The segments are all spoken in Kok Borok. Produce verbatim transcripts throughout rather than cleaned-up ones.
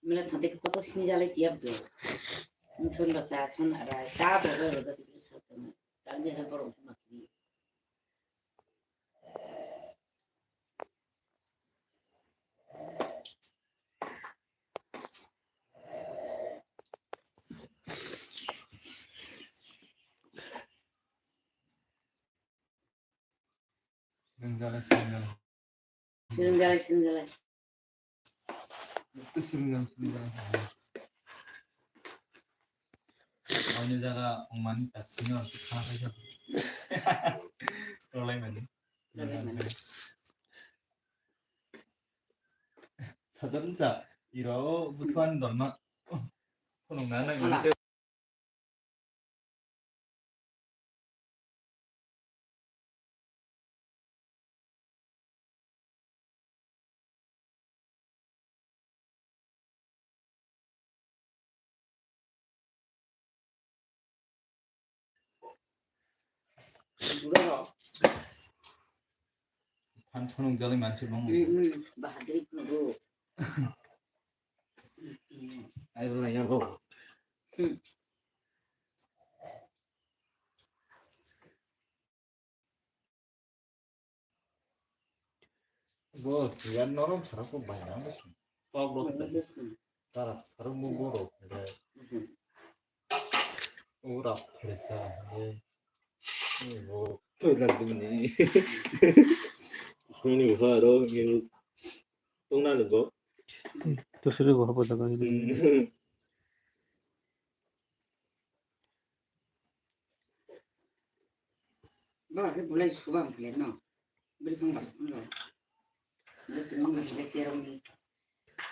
Mela thante ke koto sini jalai tiap do. Nson da cha son ara cha bo do do do sa tang. Tang de borok ma kri. Sini jalai, sini jalai. Sini jalai, sini jalai. Itu sini jalai, sini jalai. Ini jaga umani tak sini harus kena aja. Rolai mani. Rolai mani. Sadar sa, iro butuhan dolma. Kunung nana ini. Phan phunuk jalai mansi bang. Hmm, hmm. Bahadri phunuk. Ayo lah ya bo. Hmm. Bo, yan norom sara ko bayang. Kok rok. Sara, sara mo bo rok. Ura phalsa. Bo, to lagduni. Sini bo aro, tong na lego. To suru go habo daga. Ba ke bulai subang pele no. Beri pang bas pun lo. Nda tumang nda sida serong ni.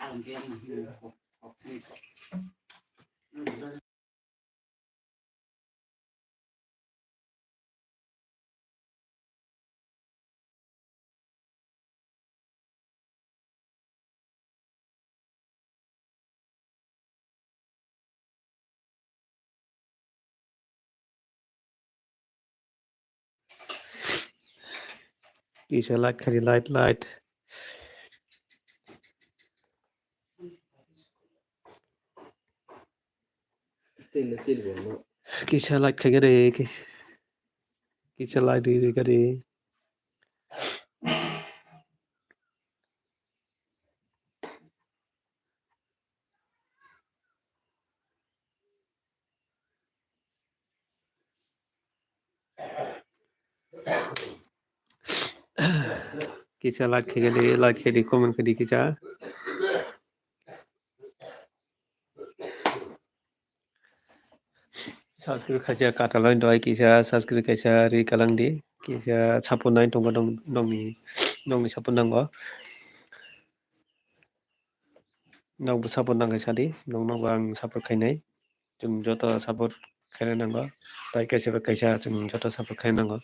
Alam bilang na. Kok, kok, kok. Kisa light khani, light, light. Kisa light khaigari, kisa light di gari. Kisa like khaidi, like khaidi, comment khaidi kisa. Subscribe khaija katalai doi kisa subscribe kaisa ri kalangdi, kisa support nai tongo nong, nongni, nongni support nango. Nokbo support nangkhe sadi, nokno bo ang support khainai. Chwng joto support khaina nango. Tai kaisa bai kaisa chwng joto support khaina nango.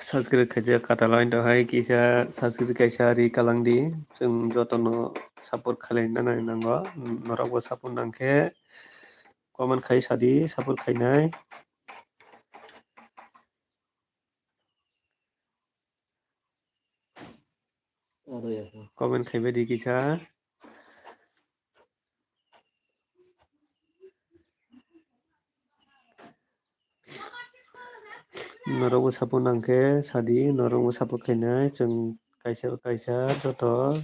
Subscribe khaijak katalai dohai kisa subscribe kaisa ri kalangdi. Chwng jotono support khlaina nango. Norokbo support nangkhe comment khai sadi, support khainai. Comment khaibai di kisa. Norokbo support nangkhe sadi, norokbo support khainai, chwng kaisa kaisa joto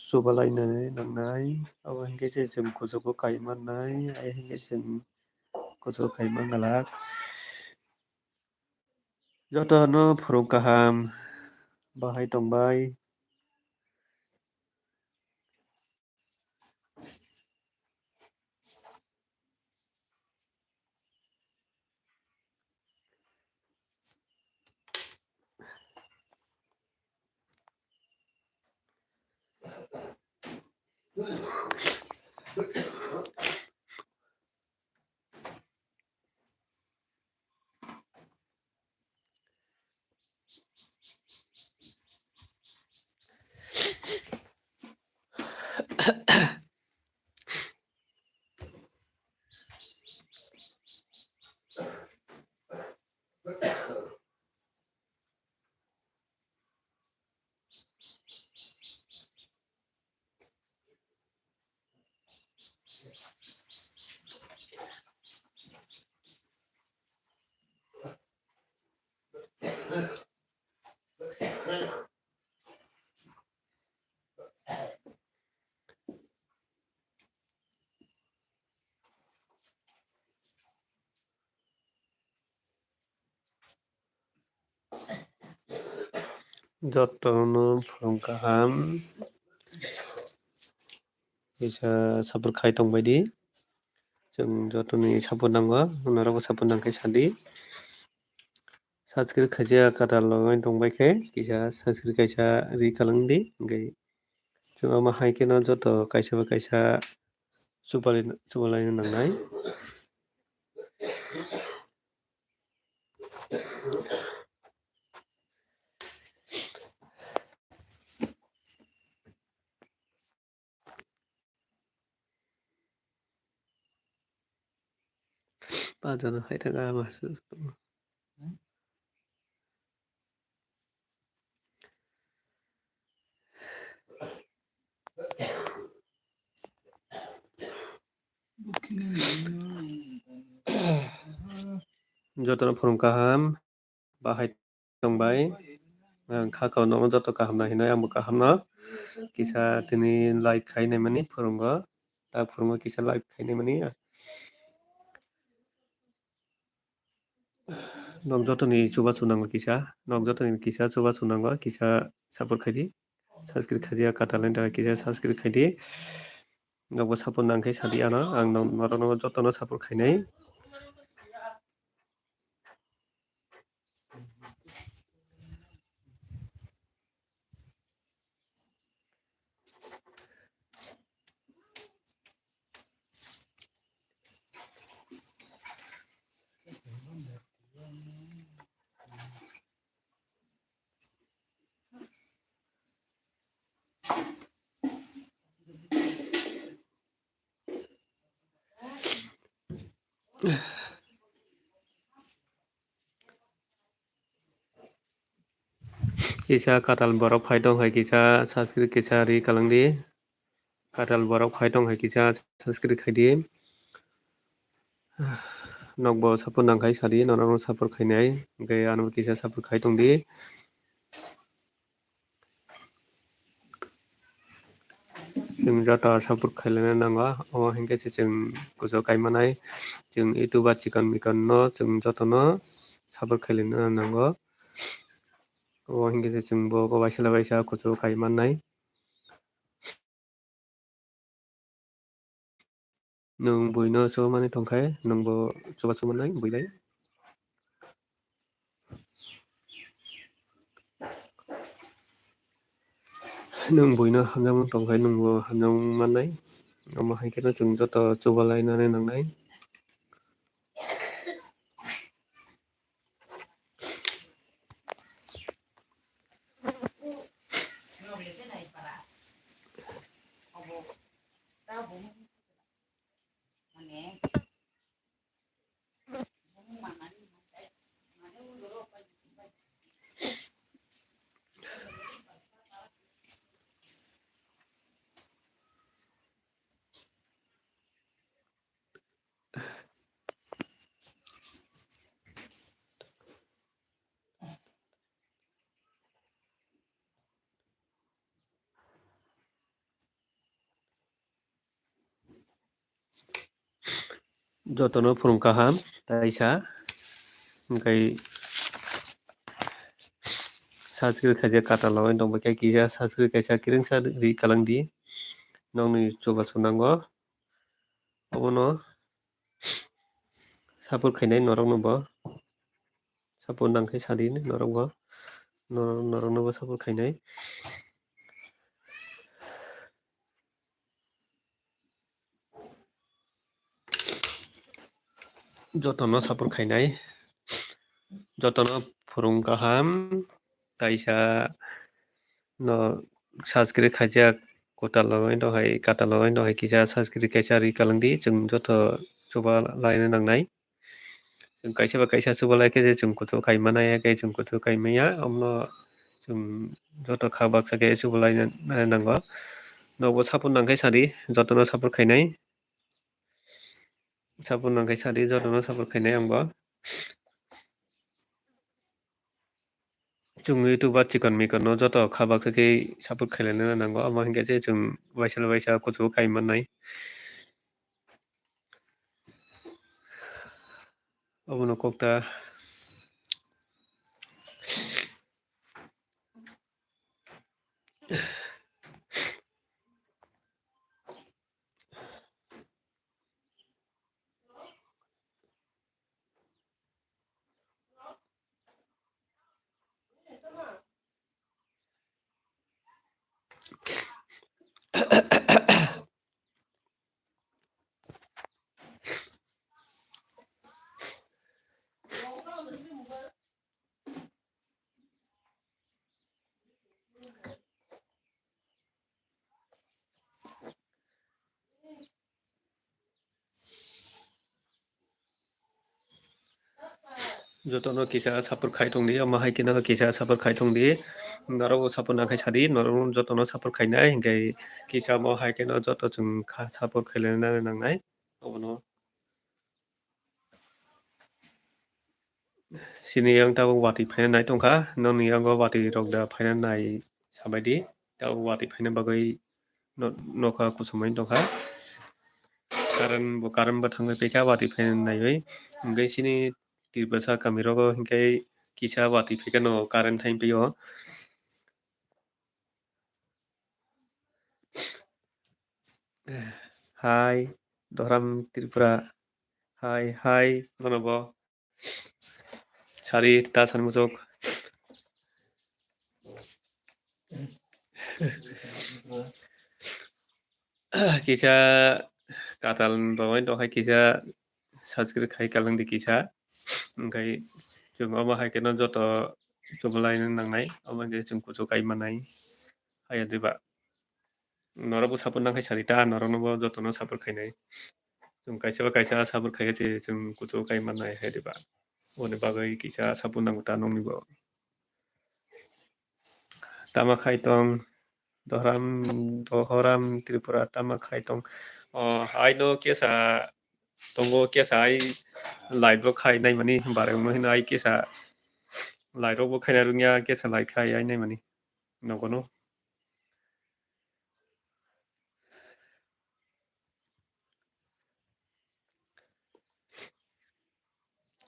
chubalainani nangnai, abo hinkhe se chwng kuchugo kai mannai, ai hinkhe chwng kuchugo kai manglak. Jotono phuru kaham. Bahai tongbai. Jotono phwrwng kaham. Kisa support khai tongbaidi. Chwng jotoni support nango, norokbo support nangkhe sadi. Subscribe khaijak kwtal wngwi tongbaikhe kisa subscribe kaisa ri kwlwngdi. Hwnkhe chwng omo hai kheno joto kaisa bai kaisa chubalaina nangnai. Pajano hai thaka masu. Jotono phwrwng kaham. Bahai tongbai. Ang kha kao nono joto kaham no hinwi, angbo kaham no. Kisa tini like khai naimani phwrwngo. Ta phwrwngo kisa like khai naimani. Nok jotoni chubachu nango kisa. Nok jotoni kisa chubachu nango. Kisa support khaidi. Subscribe khaidi, kwtal ni kisa subscribe khaidi. Nokbo support nangkhe sadi ano. Ang norokno jotono support khainai. Kisa kwtal borok phai tong hai kisa subscribe kisa ri kwlwng di. Kwtal borok phai tong hai kisa subscribe khai di. Nokbo support nang khai sadi, norokno support khainai. Hwnkhe ano kisa support khai tong di. Chwng joto support khailana nango, omo hinkhe se chwng kuchuk kaimanai. Chwng YouTube o chikon mikon no chwng jotono support khailana nango. Omo hinkhe se chwng bo waisa le waisa kuchuk kaimannai. Nwng buino chubamani tongkhe, nwngbo chubachu mannai, builai. Nwng buino hamjakmani tongkhe, nwngbo hamjakmani mannai. Omo hai kheno chwng joto chubalainani nangnai. Jotono phwrwng kaham taisa, hwnkhe. subscribe khaijak katal logoi tongbai khe kisa subscribe kaisa kwrwngsa ri kalang di. Nokni chubachu nango. Obono support khainai norokno bo. Support nang khe sadi norok bo. Norok, norokno bo support khainai. Jotono support khainai, jotono phurung kaham, kaisa no subscribe khaijak, kwtal logoi no hai, katal logoi no hai kisa subscribe kaisa ri kalang di, chwng joto chuba laina nangnai. Chwng kaisa ba kaisa chubalai khe je chwng kuchuk kai manya, hakhe chwng kuchuk kai manya, omono chwng joto kha baksa khe chubalai na, na nango. Nokbo support nang khe sadi, jotono support khainai. Support nang khe sadi, jotono support khainai angbo. Chwng YouTuber chikon mikon no joto kha baksa khe support khailai na nango, omo hinkhe je chwng waisa waisa kuchuk kai mannai. Obono kokta. Jotono kisa support khai tong di, omo hai khe no kisa support khai tong di. Norok bo support nang khai sadi, norok jotono support khainai, hinkhe kisa omo hai khe no joto chwng kha support khailai nangnai. Obono sini yang tabuk watwi phaina nai tongkha, nokni yango watwi rok da phaina nai sabaidi, tabuk watwi phaina bagwi no-, nokha kuchumui tongkha. Current bo, current bo thangwi paikha watwi phaina naiwi, hwnkhe sini Tiprasa kamirogo hinkhe kisa watwi phaikhe no current thangwi paio. Hai, Dohram Tripura. Hai, hai, bono bo. Sari, ta sani muchuk. Kisa katal rogoi tong hai kisa subscribe khai kalang di kisa. Hwnkhe chwng omo hai kheno joto chubalai nangnai, omo hwnkhe chwng kuchuk kai mannai. Haya diba? Norokbo support nang khai sari ta, norokno bo jotono support khainai. Chwng kaisa ba kaisa support khai khe chwng kuchuk kai mannai hai diba? Oboni bagwi kisa support nango ta nokni bo. Tama khai tong, Dohram, Dohoram Tripura tama khai tong. O, aino kesa tongo, kesa ai live bo khai naimani, bare wngno hino ai kesa live rok bo khaina rwngya, kesa live khai ai naimani. Nogono.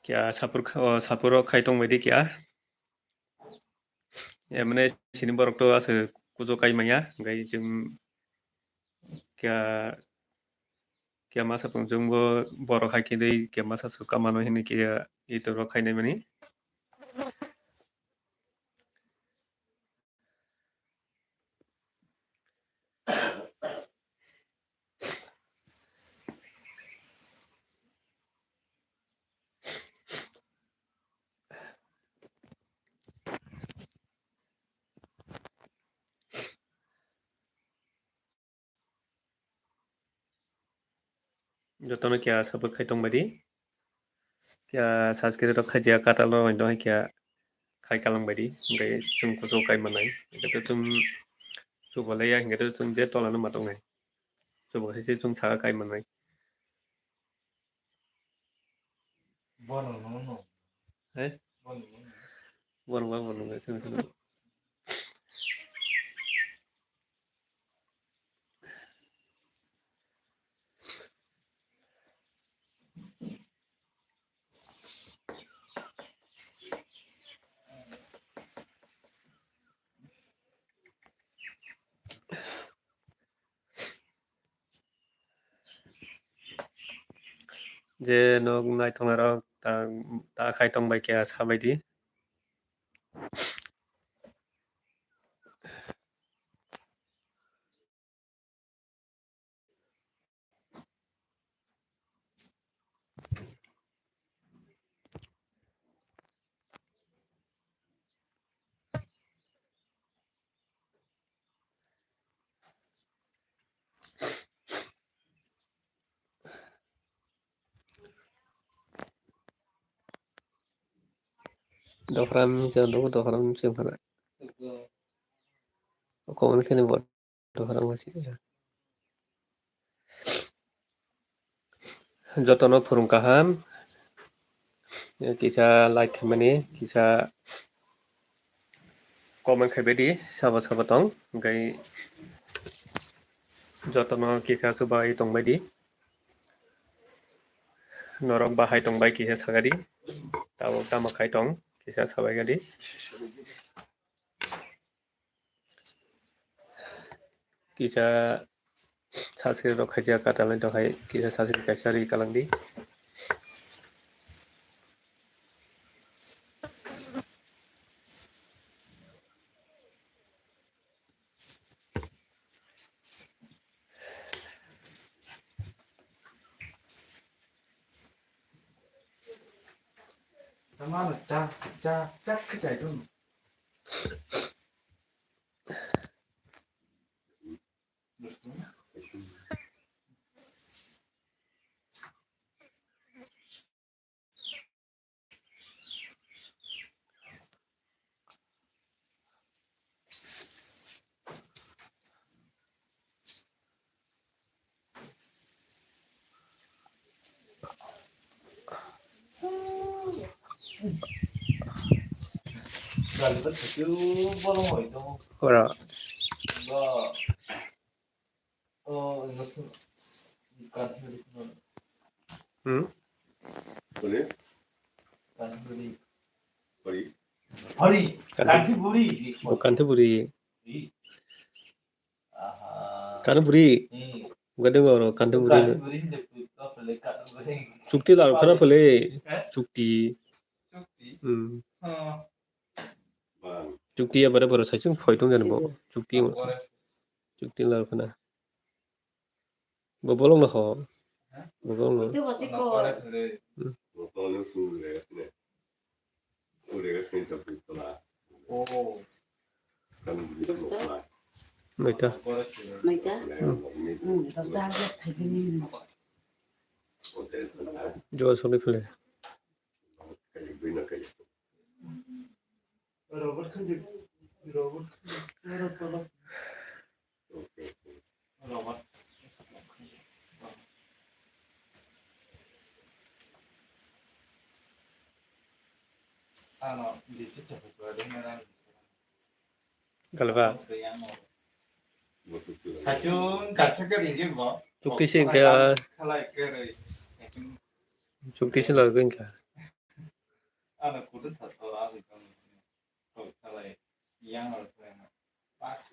Kya sapur kha-, o, sapur rok khai tong bai di kya? E, mane sini borok to aswk kuchuk kai manya, hwnkhe chwng kya, kya masa tong chwng bo borok hai khe dei kya masa swk kamano hini kya ito rok khai nai mani. Jotono kya support khai tong bai di. Kya subscribe rok khai jaya katal rok bai kya khai kalang bai di. Hwnkhe chwng kuchuk kai mannai. Hwnkhe to chwng chubalai ya hwnkhe to chwng je tola no ma tongnai. Chuba khe se chwng saka kai mannai. Bono no no. He? Bono no no. Bono ba bono ga sino sino. Je nok naithoknairok ta, ta khai tong bai khe sabai di. Dophram se dogo, dophram se phara. Comment khe ni bo dophram se. Jotono phurung kaham. Kisa like khaimani, kisa comment khaibai di, sabo sabo tong, hwnkhe jotono kisa chubai tongbai di. Norok bahai tongbai kisa saga di, tabuk tamo khai tong, kisa sabai ga di. Kisa subscribe rok khaijak katalai tongkhai, kisa subscribe kaisa ri kalang di. Tamano cha cha cha khe chai dun. Ora. Hmm? Hori? Hori? Hori. Kanti buri. Oh, kanti buri. Aha. Kanti buri. Hmm. Gua dengar orang kanti buri. Kanti buri ni dia pun kau boleh kanti buri. Chukti lalu kenapa le? Eh? Chukti. Chukti? Hmm. Oh. Chukti ya bara bara saya cuma foitung jan bo. Chukti. Chukti lalu kena. Bo bolong no ho. Bo bolong no. Itu wajib ko. Maita. Maita. Hmm, dosta aja thaidini. Jual soli phele. Robot khanjak, robot khanjak, robot khanjak. Robot. Ano, di chicha ko dong na. Galba. Sachun kacha ka ringi bo. Chukti sing kaya. Khalai kere. Chukti sing lagi ka. Ano kudu thato la di kan. Khalai yang al kaya. Pak.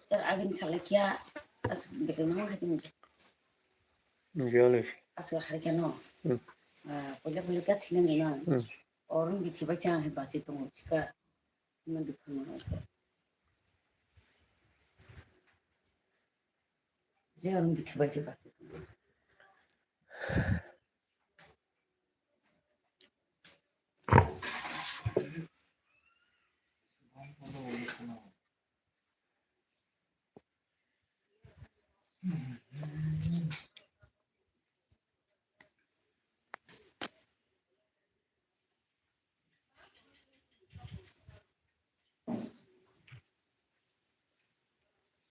Tar agin salai kya as betul nama hati muja. As hari kya no. Pula pula ta thina na. Orang bithi bacha hai bachi tongo chika. Ima dukha ma hai. Je orang bithi bachi bachi tongo.